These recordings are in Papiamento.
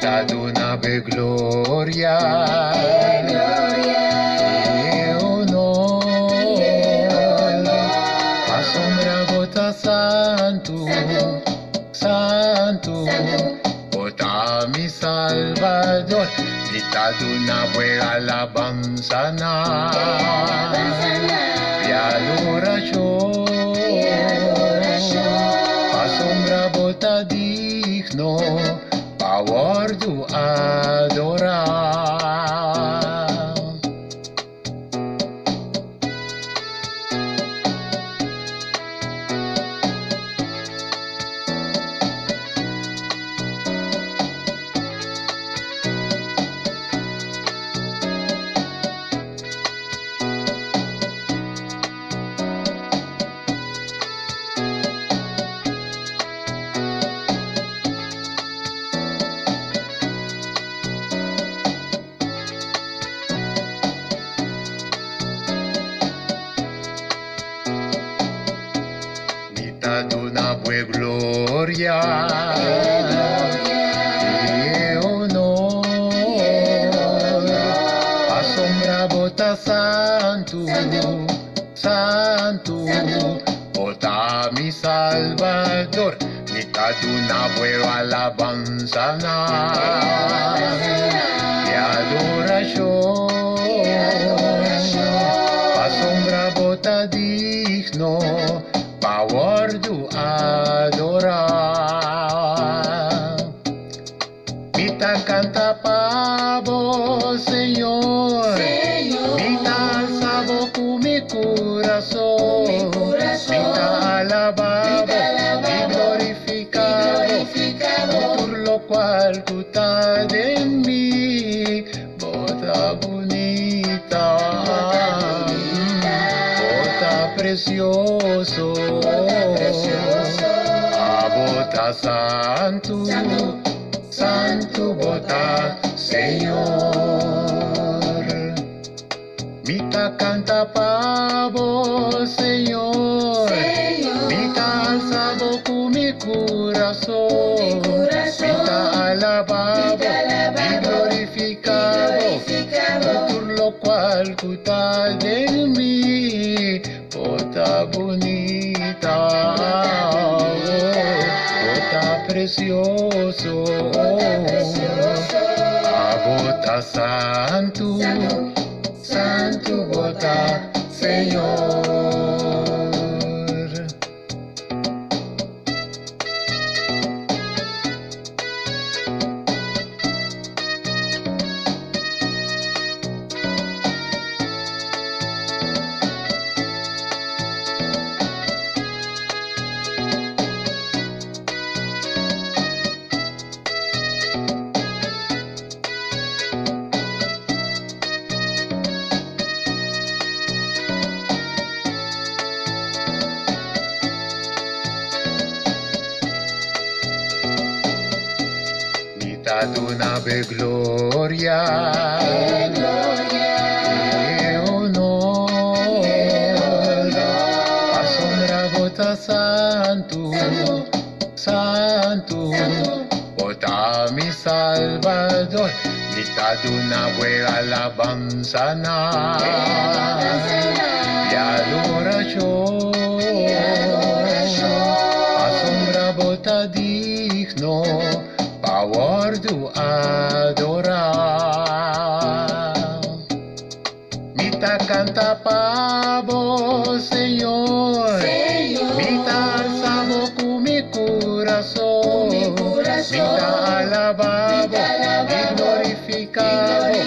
Ta duna bo gloria. I honor. Pasobra bo ta santu, santu. Bo ta mi Salbador. Mi ta duna bo alabansa nan. I adorashon. Pasobra bo ta digno pa wòrdu adorá. Mi ta duna bo gloria. I honor. Pasobra bo ta santu, santu. Bo ta mi Salbador. Mi ta duna bo alabansa nan. I adorashon. Pasobra bo ta digno pa wòrdu adorá. Mi ta kanta pa bo, Señor. Mi ta alsa bo ku mi kurason. Mi ta alabá bo i glorifiká bo. Tur lokual ku ta den mi, bo ta bunita. Bo ta presioso. Abo ta santu, santu bo ta, Señor. Mi ta kanta pa bo, Señor. Mi ta alsa bo ku mi kurason. Mi ta alabá bo i glorifiká bo. Tur lokual ku ta den mi, bo ta bunita. Bo ta presioso. Abo ta santu, santu bo ta, Señor. Mi ta duna bo gloria. I honor. Pasobra bo ta santu, santu. Bo ta mi Salbador. Mi ta duna bo alabansa nan. I adorashon. Pasobra bo ta digno pa wòrdu adorá. Mi ta kanta pa bo, Señor. Mi ta alsa bo ku mi kurason. Mi ta alabá bo i glorifiká bo.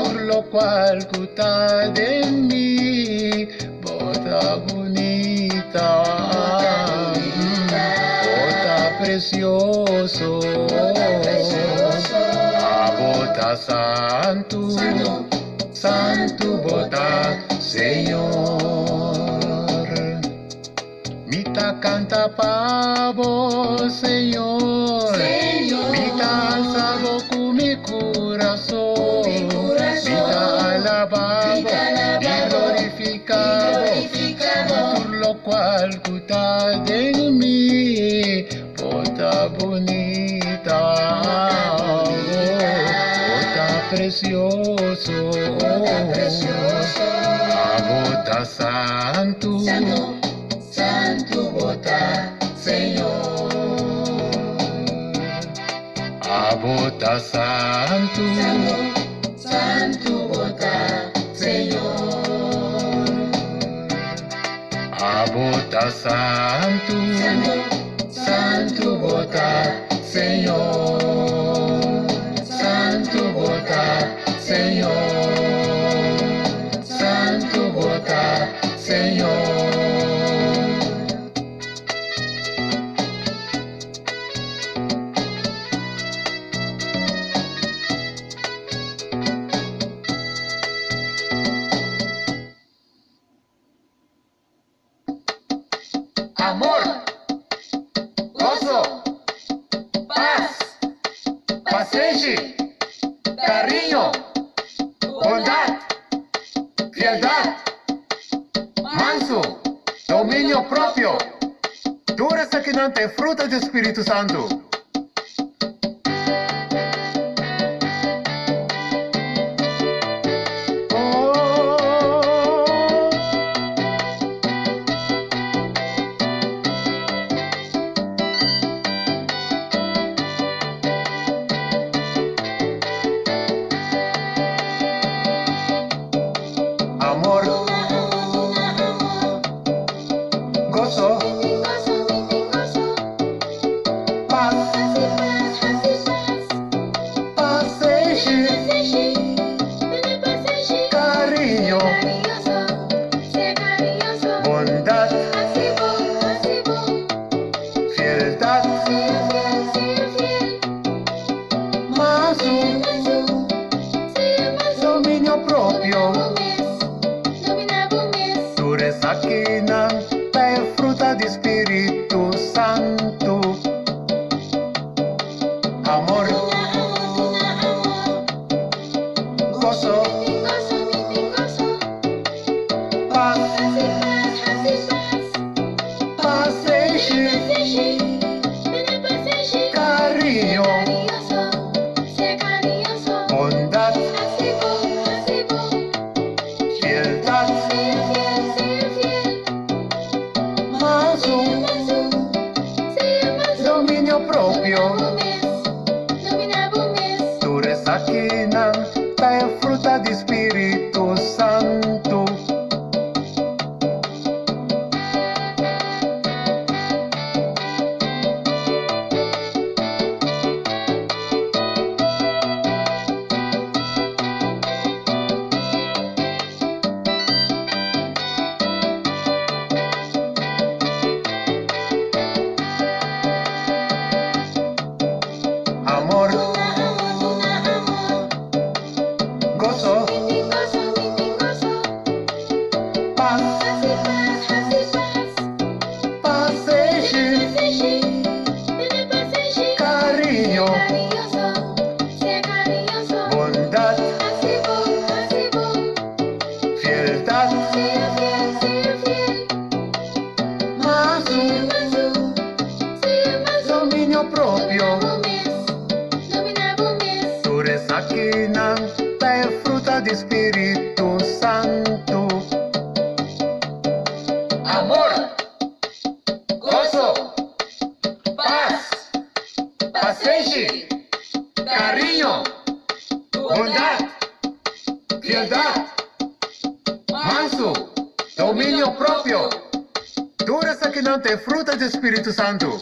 Tur lokual ku ta den mi, bo ta bunita. Bo ta presioso. Abo ta santu, santu bo ta, Señor. Mi ta kanta pa bo, Señor. Mi ta alsa bo ku mi kurason. Mi ta alabá bo i glorifiká bo. Tur lokual ku ta den mi, bo ta bunita. precioso. Abo ta santu. Santu, santu bo ta, Señor. Abo ta santu. Santu, santu bo ta, Señor. Abo ta santu. Santu, santu bo ta, Señor. Santu bo ta, Señor. Santu bo ta, Señor. Amor, goso, pas, pasenshi, kariño, bondat, fieldat, mansu, dominio propio. Tur esakinan ta fruta di Spiritu Santu. Oh. Amor, goso, pas, pasenshi, kariño, bondat, fieldat, mansu, dominio propio. Tur esakinan ta fruta di Spiritu Santu. Amor, goso, pas, pasenshi, kariño, bondat, fieldat, mansu, dominio propio. Tur esakinan ta fruta di Spiritu Santu. Amor, goso, pas, pasenshi, kariño, bondat, fieldat, mansu, dominio propio. Tur esakinan ta fruta di Spiritu Santu. Amor, goso, pas, pasenshi, kariño, bondat, fieldat, mansu, dominio propio. Tur esakinan ta fruta di Spiritu Santu.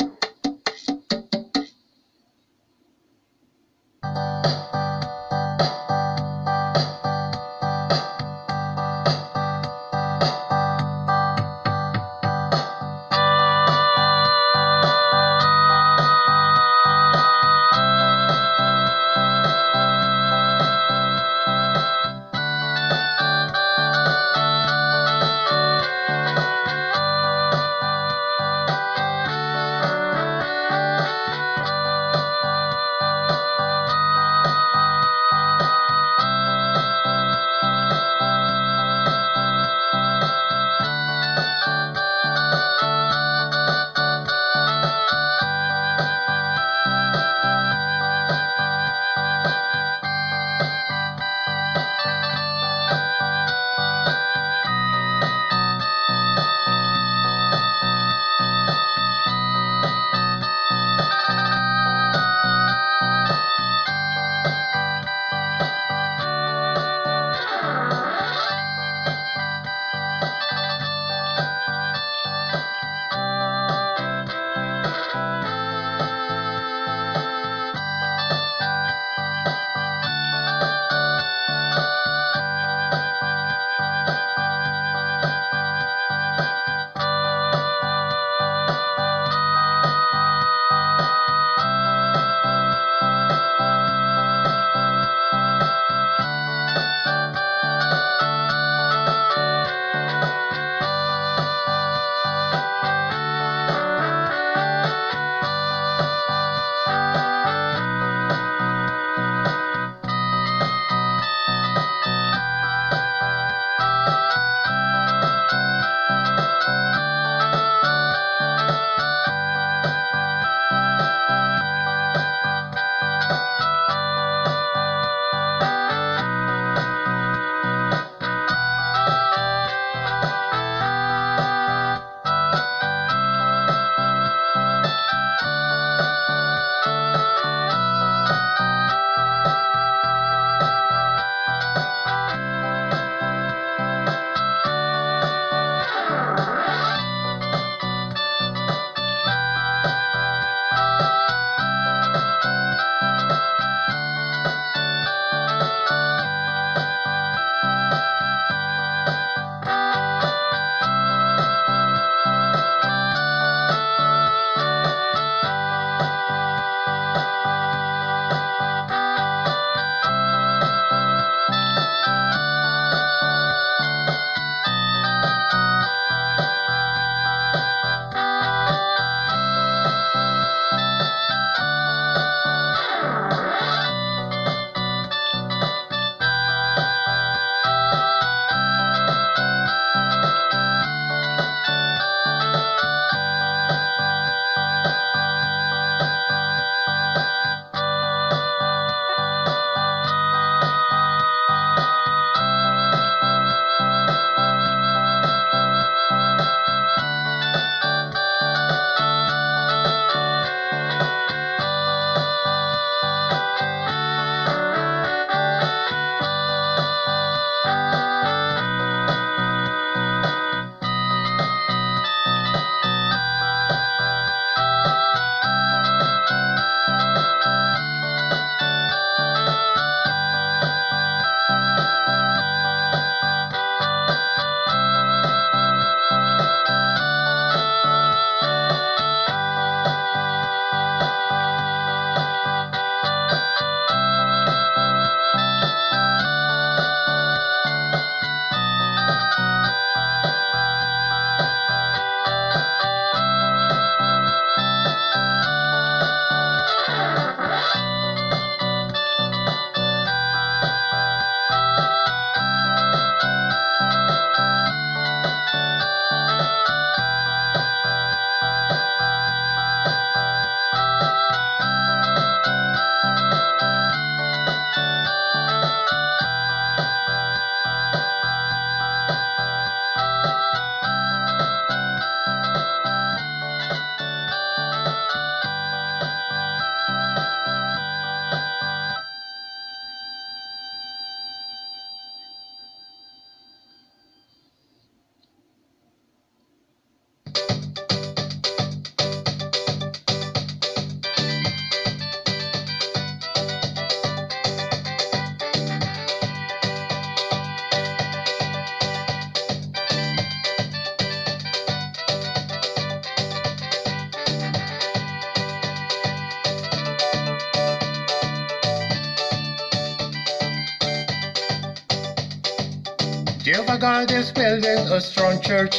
Jehovah God is building a strong church.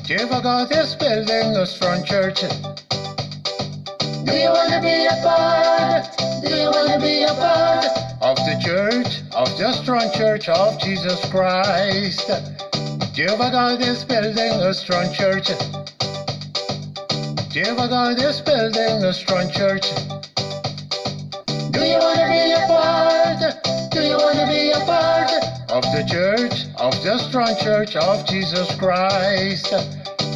Jehovah God is building a strong church. Do you wanna be a part? Do you wanna be a part of the church, of the strong church of Jesus Christ? Jehovah God is building a strong church. Jehovah God is building a strong church. Do you wanna be a part? Do you wanna be a part of the church, of the strong church of Jesus Christ?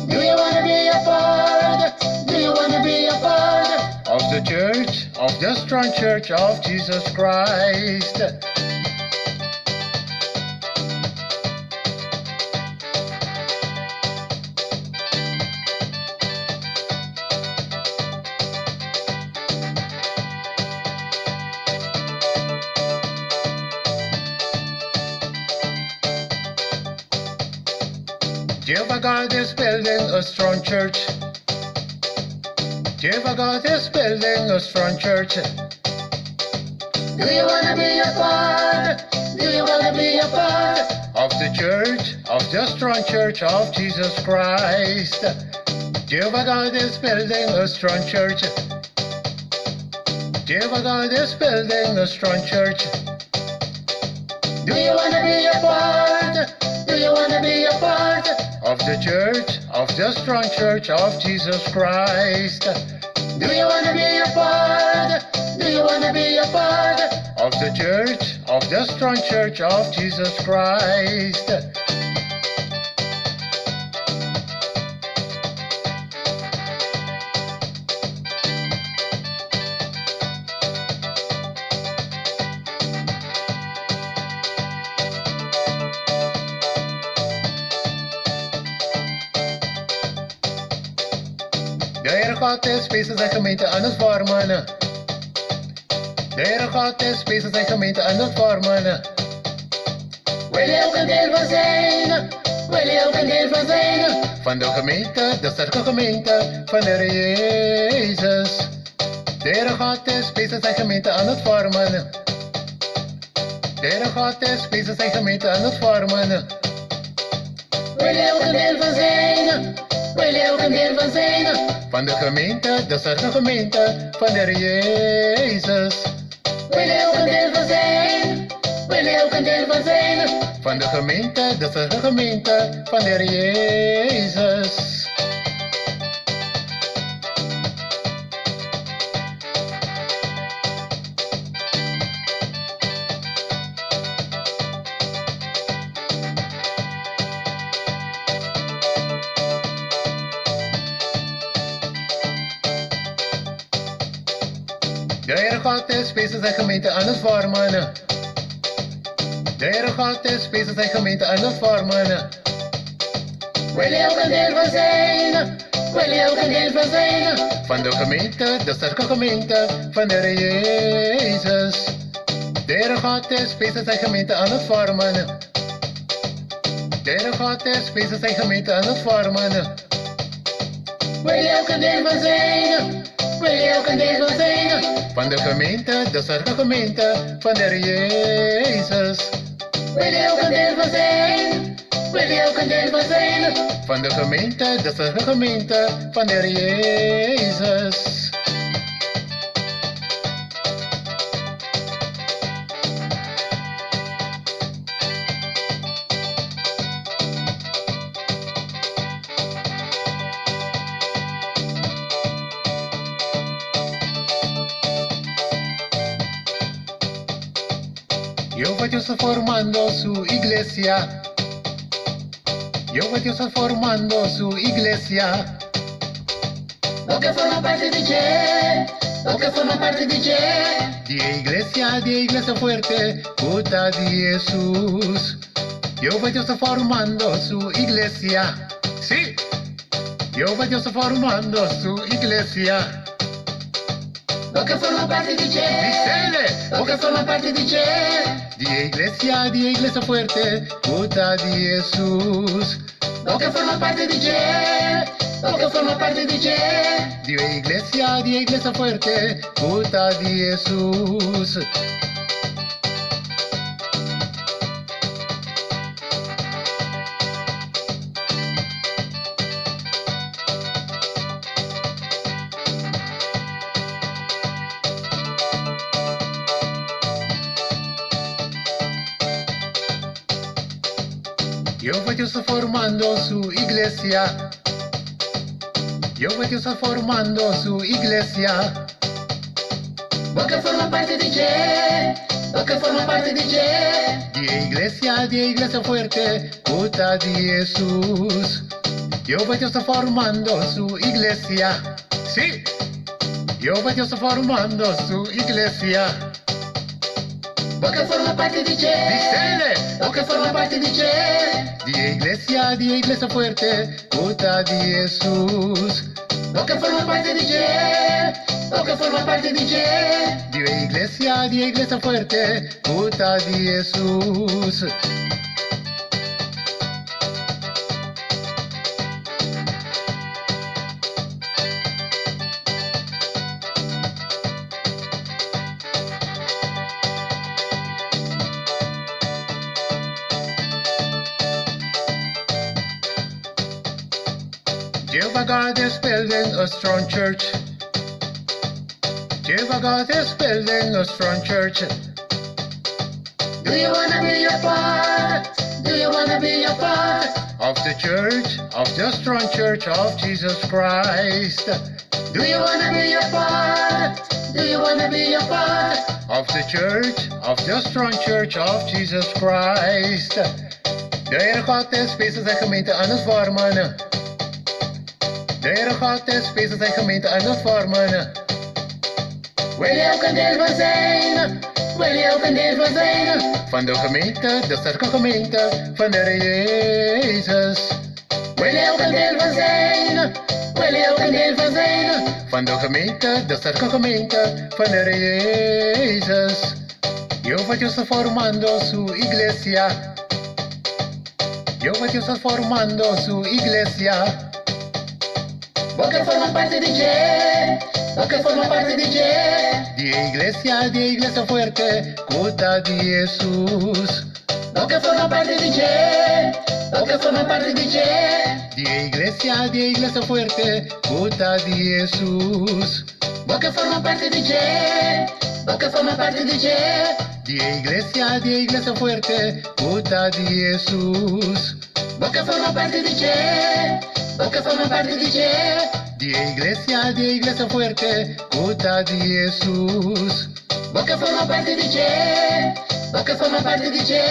Do you wanna be a part? Do you wanna be a part of the church, of the strong church of Jesus Christ? Jehovah God is building a strong church. Jehovah God is building a strong church. Do you wanna be a part? Do you wanna be a part of the church, of the strong church of Jesus Christ? Jehovah God is building a strong church. Jehovah God is building a strong church. Do you wanna be a part? Do you wanna be a part of the church, of the strong church of Jesus Christ? Do you wanna be a part? Do you wanna be a part of the church, of the strong church of Jesus Christ? De Heere God is bezig zijn gemeente aan het vormen. De Heere God is bezig zijn gemeente aan het vormen. Wil je ook een deel van zijn? Wil je ook een deel van zijn? Van de gemeente, de sterke gemeente van de Heer Jezus. De Heere God is bezig zijn gemeente aan het vormen. De Heere God is bezig zijn gemeente aan het vormen. Wil je ook een deel van zijn? Wil je ook een deel van zijn? Van de gemeente, de sterke gemeente van de Heer Jezus. Wil je ook een deel van zijn? Wil je ook een deel van zijn? Van de gemeente, de sterke gemeente van de Heer Jezus. De Heere God is bezig zijn gemeente aan het vormen. De Heere God is bezig zijn gemeente aan het vormen. Wil je ook een deel van zijn? Wil je ook een deel van zijn? Van de gemeente, de sterke gemeente van de Heer Jezus. De Heere God is bezig zijn gemeente aan het vormen. De Heere God is bezig zijn gemeente aan het vormen. Wil je ook een deel van zijn? Wil je ook een deel van zijn? Van de gemeente, de sterke gemeente van de Heer Jezus. Wil je ook een deel van zijn? Wil je ook een deel van zijn? Van de gemeente, de sterke gemeente van de Heer Jezus. Jehová Dios está formando su iglesia. Jehová Dios está formando su iglesia. Lo que forma parte de Che, lo que forma parte de Che. De iglesia fuerte, puta de Jesús. Jehová Dios está formando su iglesia. Sí. Jehová Dios está formando su iglesia. Lo que forma parte de Che. Dísele. Lo que forma parte de Che. De iglesia fuerte, puta de Jesús. Lo que forma parte de Che. Lo que forma parte de Che. De iglesia fuerte, puta de Jesús. Jehová Dios ta formando su iglesia. Jehová Dios ta formando su iglesia. Bo ke forma parti di dje? Bo ke forma parti di dje? Di e iglesia, di e iglesia fuerte, ku ta di Hesus. Jehová Dios ta formando su iglesia. Sí! Jehová Dios ta formando su iglesia. Bo ke forma parti di dje? Bisele! Bo ke forma parti di dje? Di e iglesia, di e iglesia fuerte, ku ta di Hesus. Bo ke forma parti di dje? Bo ke forma parti di dje? Di e iglesia, di e iglesia fuerte, ku ta di Hesus. Jehovah God is building a strong church. Jehovah God is building a strong church. Do you wanna be a part? Do you wanna be a part of the church, of the strong church of Jesus Christ? Do you wanna be a part? Do you wanna be a part of the church, of the strong church of Jesus Christ? De Heere God is bezig zijn gemeente aan het vormen. De Heere God is bezig zijn gemeente aan het vormen. Wil je ook een deel van zijn? Wil je ook een deel van zijn? Van de gemeente, de sterke gemeente van de Heer Jezus. Wil je ook een deel van zijn? Wil je ook een deel van zijn? Van de gemeente, de sterke gemeente van de Heer Jezus. Jehová Dios está formando su iglesia. Jehová Dios está formando su iglesia. Bo ke forma parti di dje? Bo ke forma parti di dje? Di iglesia, di iglesia fuerte, ku ta di Hesus. Bo ke forma parti di dje? Bo ke forma parti di dje? Di iglesia, di iglesia fuerte, ku ta di Hesus. Bo ke forma parti di dje? Bo ke forma parti di dje? Di iglesia, di iglesia fuerte, ku ta di Hesus. Bo ke forma parti di dje? Bo ke forma parti di dje? Di iglesia, di iglesia fuerte, ku ta di Hesus. Bo ke forma parti di dje? Bo ke forma parti di dje?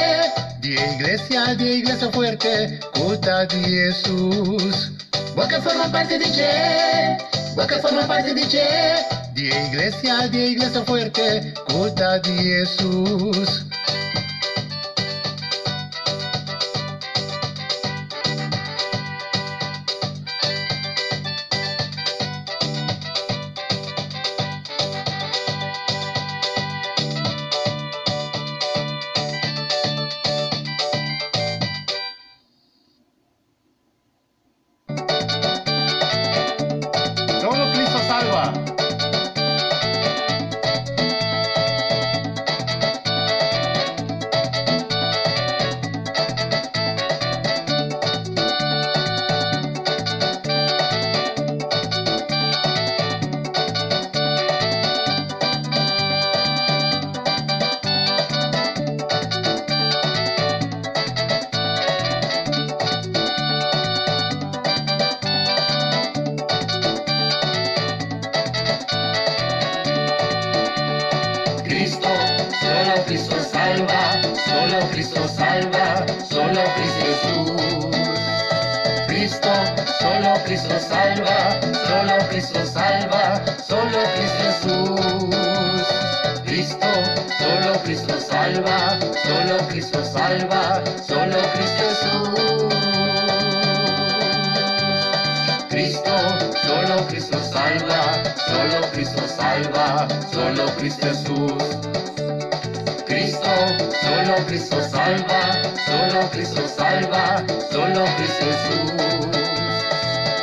Di iglesia, di iglesia fuerte, ku ta di Hesus. Bo ke forma parti di dje? Bo ke forma parti di dje? Di iglesia, di iglesia fuerte, ku ta di Hesus. Solo Cristo salva. Cristo, solo Cristo salva, solo Cristo salva, solo Cristo Jesús. Cristo, solo Cristo salva, solo Cristo salva, solo Cristo Jesús. Cristo, solo Cristo salva, solo Cristo salva, solo Cristo Jesús. Cristo, solo Cristo salva, solo Cristo salva, solo Cristo Jesús. Cristo, solo Cristo salva, solo Cristo salva, solo Cristo Jesús.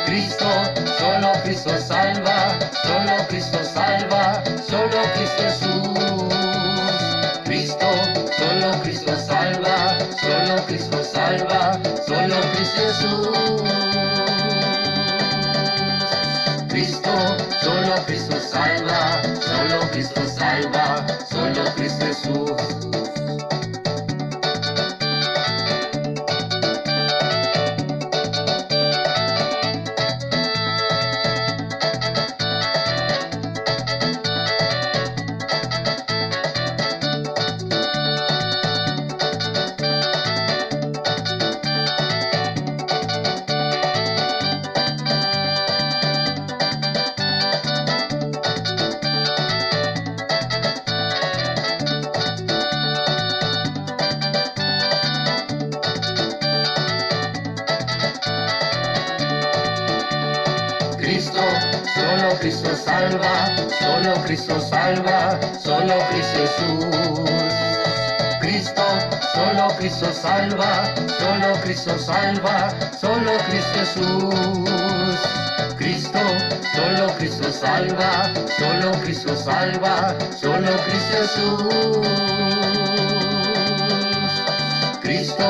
Cristo, solo Cristo salva, solo Cristo salva, solo Cristo Jesús. Cristo, solo Cristo salva, solo Cristo salva, solo Cristo Jesús. Cristo, solo Cristo salva, solo Cristo salva, solo Cristo Jesús. Cristo, solo Cristo salva, solo Cristo salva, solo Cristo Jesús. Cristo, solo Cristo salva, solo Cristo salva, solo Cristo Jesús. Cristo, solo Cristo salva, solo Cristo salva, solo Cristo Jesús. Cristo,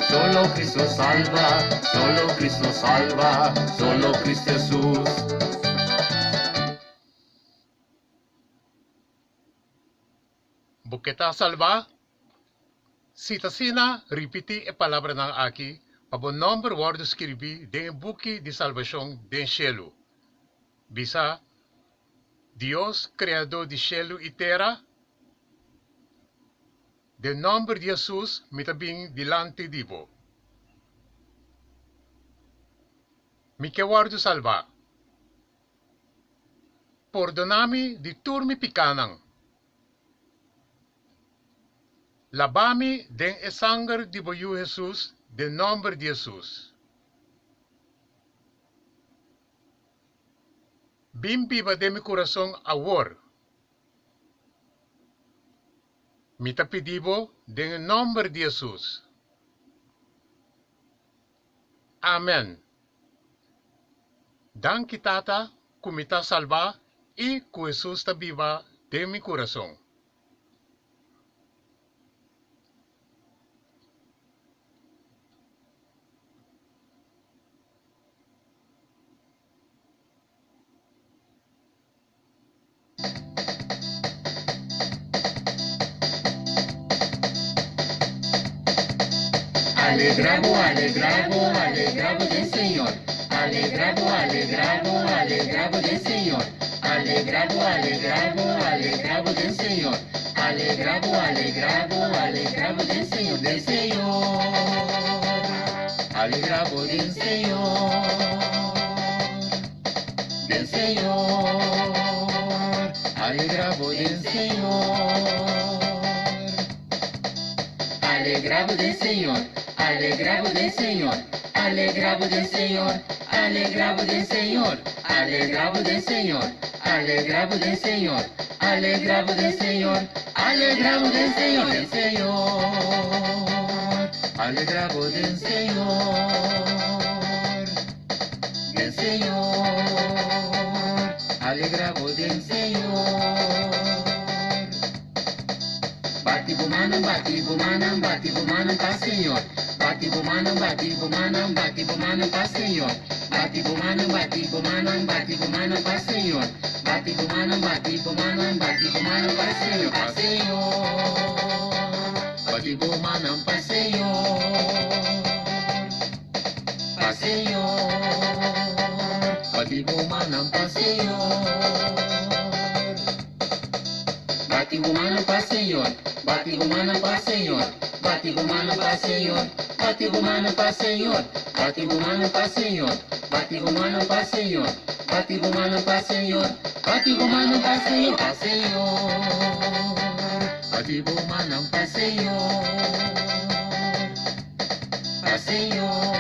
solo Cristo salva, solo Cristo salva, solo Cristo Jesús. Bo ke ta salbá? Si ta asina, ripití e palabranan aki pa bo nòmber wòrdu skirbí den e buki di salbashon den shelu. Bisa, Dios, Kreadó di shelu i tera, den nòmber di Hesus mi ta bin dilanti di bo. Mi ke wòrdu salbá. Pordoná mi di tur mi pikánan. Labá mi den e sanger di bo Yu Hesus den nòmber di Hesus. Bin biba den mi kurason awor. Mi ta pidi bo den e nòmber di Hesus. Amen. Danki Tata ku mi ta salbá i ku Hesus ta biba den mi kurason. Alegrá bo, alegrá bo, alegrá bo den Señor. Alegrá bo, alegrá bo, alegrá bo den Señor. Alegrá bo, alegrá bo, alegrá bo den Señor. Alegrá bo, alegrá bo, alegrá bo den Señor, den Señor. Alegrá bo den Señor. Den Señor, alegrá bo den Señor. Alegrá bo den Señor, alegrá bo den Señor, alegrá bo den Señor, alegrá bo den Señor, alegrá bo den Señor, alegrá bo den Señor, alegrá bo den Señor, alegrá bo den Señor, den Señor, alegrá bo den Señor. Den Señor, alegrá bo den Señor. Bati bo mannan, bati bo mannan, bati bo mannan pa Señor. Bati bo mannan, bati bo mannan, bati bo mannan pa Señor. Bati bo mannan, bati bo mannan, bati bo mannan pa Señor. Bati bo mannan, bati bo mannan, bati bo mannan pa Señor, pa Señor. Bati bo mannan pa Señor. Pa Señor, bati bo mannan pa Señor. Bati bo mannan pa Señor, bati bo mannan pa Señor, bati bo mannan pa Señor, bati bo mannan pa Señor, bati bo mannan pa Señor, bati bo mannan pa Señor, bati bo mannan pa Señor, bati bo mannan pa Señor, pa Señor, bati bo mannan pa Señor. Pa Señor,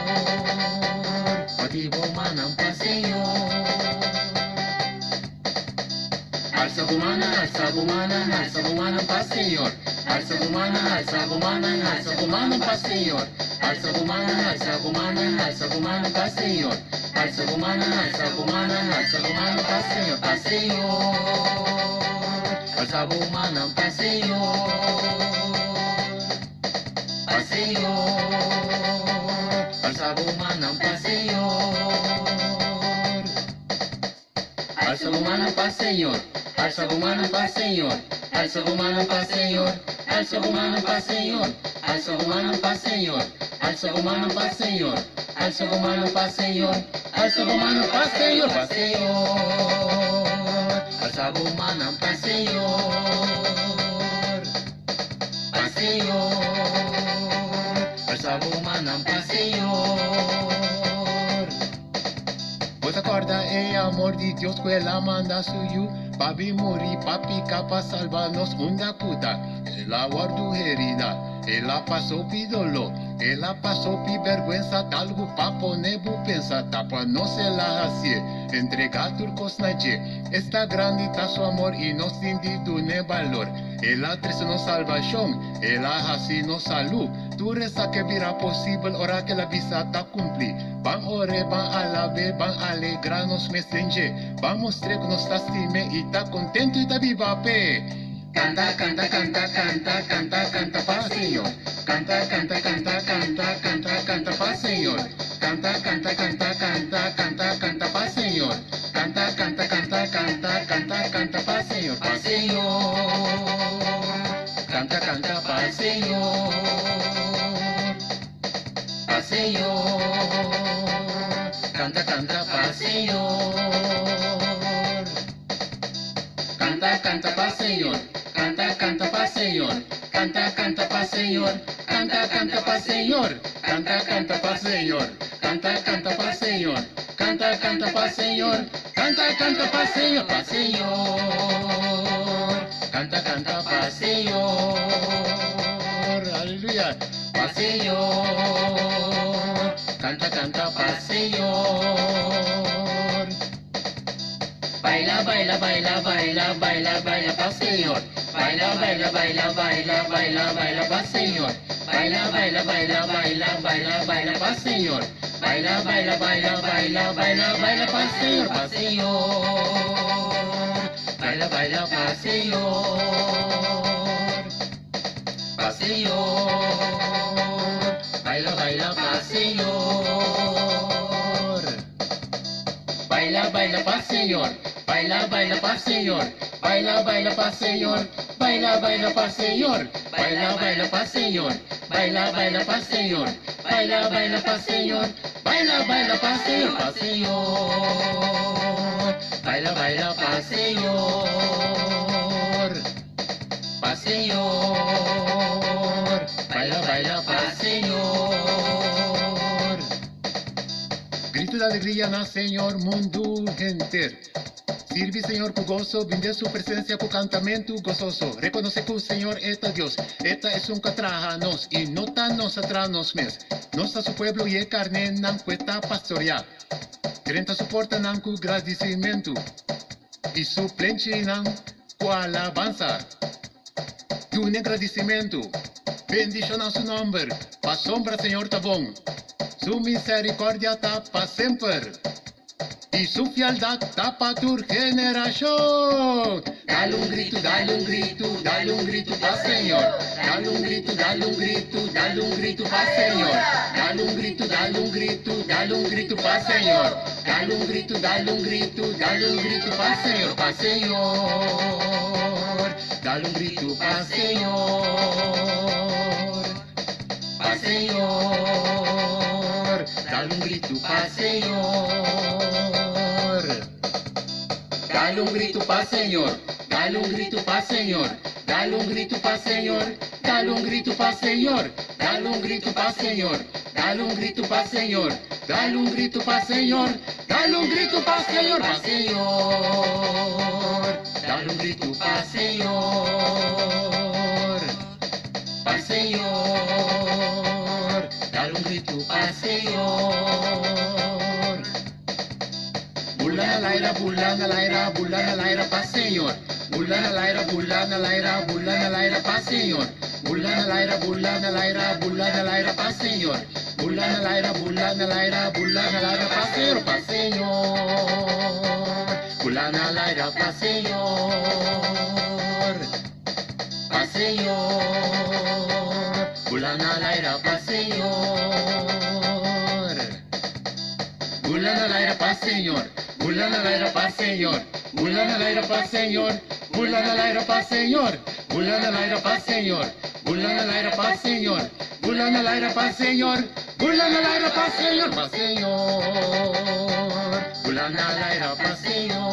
bati bo mannan pa Señor. Alsa bo mannan, alsa bo mannan, alsa bo mannan pa Señor. Alsa bo mannan, alsa bo mannan, alsa bo mannan pa Señor. Alsa bo mannan, alsa bo mannan, alsa bo mannan pa Señor. Alsa bo mannan, alsa bo mannan, alsa bo mannan pa Señor, pa Señor. Alsa bo mannan pa Señor. Pa Señor, alsa bo mannan pa Señor. Alsa bo mannan pa Señor, alsa bo mannan pa Señor, alsa bo mannan pa Señor, alsa bo mannan pa Señor, alsa bo mannan pa Señor, alsa bo mannan pa Señor, alsa bo mannan pa Señor, alsa bo mannan pa Señor, pa Señor, alsa bo mannan pa Señor. Pa Señor, alsa bo mannan pa Señor. Bo ta kòrda e amor di Dios ku el a manda su Yu pa bin muri pa piká pa salba nos unda ku ta. El a wòrdu herida, el a pasa hopi doló. El a pasa hopi bèrgwensa, ta algu pa pone bo pensa, ta pa nos el a hasié, entregá tur kos na dje. Esta grandi ta su amor i nos tin di dun'é balor. El a trese nos salbashon, el a hasi nos salú. Tur esaki a bira posibel ora ku el a bisa ta kumplí. Ban or'é, ban alab'é, ban alegrá nos mes den dje. Ban mustr'é ku nos ta stim'é i ta kontentu i ta biba p'e. Kanta, kanta, kanta, kanta, kanta, kanta pa Señor. Kanta, kanta, kanta, kanta, kanta, kanta pa Señor. Kanta, kanta, kanta, kanta, kanta, kanta pa Señor. Kanta, kanta, kanta, kanta, kanta, kanta pa Señor. Pa Señor. Kanta, kanta pa Señor. Pa Señor. Kanta, kanta pa Señor. Kanta, kanta pa Señor. Kanta, kanta pa Señor. Kanta, kanta pa Señor. Kanta, kanta pa Señor. Kanta, kanta pa Señor. Kanta, kanta pa Señor. Kanta, kanta pa Señor. Kanta, kanta pa Señor. Pa Señor. Kanta, kanta pa Señor. Aleluya. Pa Señor. Kanta, kanta pa Señor. Baila, baila, baila, baila, baila, baila pa Señor. Baila, baila, baila, baila, baila, baila pa Señor. Baila, baila, baila, baila, baila, baila pa Señor. Baila, baila, baila, baila, baila, baila pa Señor, pa Señor. Baila, baila pa Señor. Pa Señor. Baila, baila pa Señor. Baila, baila pa Señor. Baila, baila pa Señor. Baila, baila pa Señor. Baila, baila pa Señor. Baila, baila pa Señor. Baila, baila pa Señor. Baila, baila pa Señor. Baila, baila pa Señor, pa Señor. Baila, baila pa Señor. Pa Señor. Baila, baila pa Señor. Grito di alegria na Señor, mundu henter. Sirbi Señor ku goso, bin den su presensia ku kantamentu gososo. Rekonosé ku Señor ta Dios, E ta esun ku a traha nos, i no ta nos a traha nos mes. Nos ta su pueblo i e karnénan ku e ta pastoriá. Drenta su portanan ku gradisimentu, i su plenchinan ku alabansa. Dun'é gradisimentu, bendishoná su nòmber, pasobra Señor ta bon, su miserikòrdia ta pa semper. I su fieldat ta pa tur generashon. Dal un gritu, dal un gritu, dal un gritu pa Señor. Dal un gritu, dal un gritu, dal un gritu pa Señor. Dal un gritu, dal un gritu, dal un gritu pa Señor. Dal un gritu, dal un gritu, dal un gritu pa Señor, pa Señor. Dal un gritu pa Señor. Pa Señor. Dal un gritu pa Señor. Dal un gritu pa Señor. Dal un gritu pa Señor. Dal un gritu pa Señor. Dal un gritu pa Señor. Dal un gritu pa Señor. Dal un gritu pa Señor. Dal un gritu pa Señor. Dal un gritu pa Señor, pa Señor. Dal un gritu pa Señor. Pa Señor. Dal un gritu pa Señor. Bula na laira, bula na laira, bula na laira pa Señor. Bula na laira, bula na laira, bula na laira pa Señor. Bula na laira, bula na laira, bula na laira pa Señor. Bula na laira, bula na laira, bula na laira pa Señor, pa Señor. Bula na laira pa Señor. Pa Señor. Bula na laira pa Señor. Bula na laira pa Señor. Bula na laira pa Señor. Bula na laira pa Señor. Bula na laira pa Señor. Bula na laira pa Señor. Bula na laira pa Señor. Bula na laira pa Señor. Bula na laira pa Señor, pa Señor. Bula na laira pa Señor.